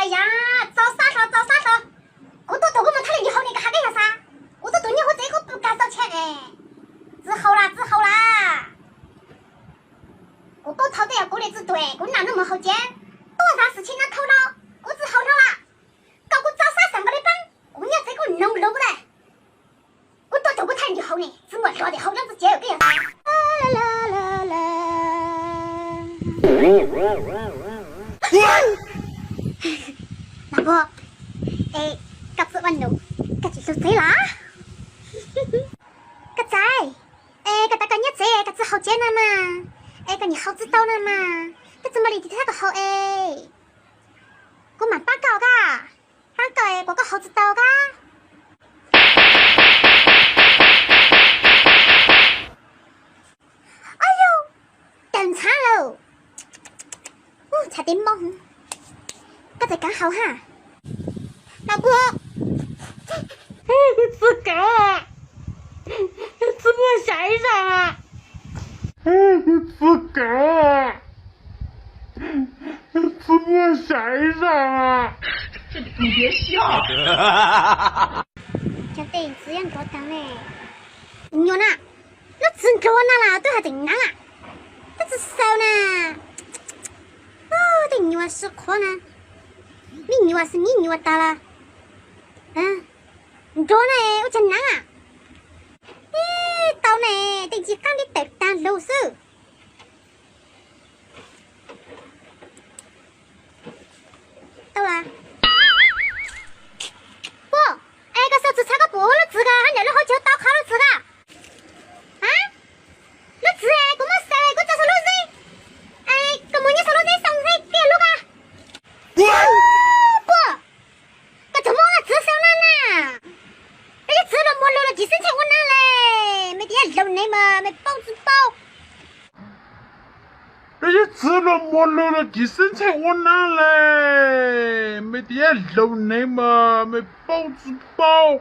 Yog, txaus xav hlo, txaus xav hlo. Kuv tuaj thaum kuv mus thaj li yus haus ne, koj hais peb yog xav. Kuv tuaj thaum nyuj huab txev kuv kag txaus cheb ne. Txwv haus las, txwv haus las. Kuv tuaj thaum tej yog kuv li txwv tuag, kuv nam nub mus haus cev, tuaj xav xwm tsheb nab thau no, kuv txwv haus hlo las. Koj kuv txaus xav xav nkaus li pab, kuv nyob tsev kuv noog lus kuv tas. Kuv tuaj thaum kuv thaj li yus haus ne, txwv muaj hlo tias haus nyob txwv cev koj yog xav. Nam Pua, es koj txwv ua nus, koj tsis hlub txiv los? Koj txawj, es koj tas koj nyob tsev koj txwv haus cev na mas, es koj niam haus tsis tau na mas, koj txwv muaj li tis thab koj haus es kuv mam pab koj kab, pab koj es kuas koj haus tsis tau kab. Ob yus, tawm ntxhab lawm. Ub, tshav tib mob. Koj txawm kav haus ha. Nam Pua, kuv txwv kav, txwv muaj xya ib zaug. Kuv txwv kav, txwv muaj xya ib zaug. Cov tej txwv yeej nrov tag ne. Nyuam na, lub txwv nrov na las twb hais tseem neeb a, twb txwv xaus na. Tej nyuam sib qhuav na, me nyuam xwb me nyuam tas las. Nrov na ua cas neeb a. Ib tau ne, tej nci qab nti tawm tag lug xwb. Tau las. Pua, es koj xav txwv txhab koj pum lub txwv koj hab nram lub hauv tsis tau qhov lub txwv koj. A, lub txwv kuv muab xaws kuv tso saum lub zeb, es koj mus nyob saum lub zeb xoo xwb kiag lub koj. Pua, koj txawm muab lub txwv xaws na na. Peb yeej txwv los muag lug los kis xeeb txheej ua naag le. Mej tias yog laus neeg mas mej paub tsis paub. Peb yeej txwv los muag lug los kis xeeb txheej ua naag le. Mej tias yog laus neeg mas mej paub tsis paub.